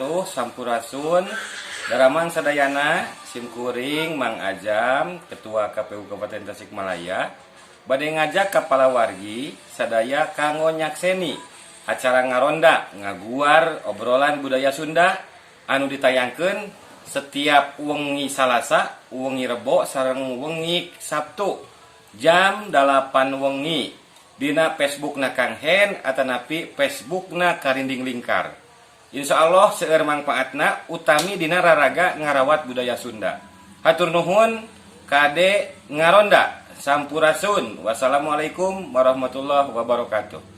wabarakatuh. Sampurasun. Daramang sadayana, simkuring Mang Ajam, Ketua KPU Kabupaten Tasikmalaya, bade ngajak ka palawargi sadaya kanggo nyakseni acara Ngaronda, ngaguar obrolan budaya Sunda, anu ditayangkeun setiap wengi Salasa, wengi Rebo, sareng wengi Sabtu jam 8 wengi dina Facebookna Kang Hen atanapi Facebookna Karinding Lingkar. Insya Allah seueur mangpaatna, utami dina raraga ngarawat budaya Sunda. Hatur nuhun, kade ngaronda. Sampurasun. Wassalamualaikum warahmatullahi wabarakatuh.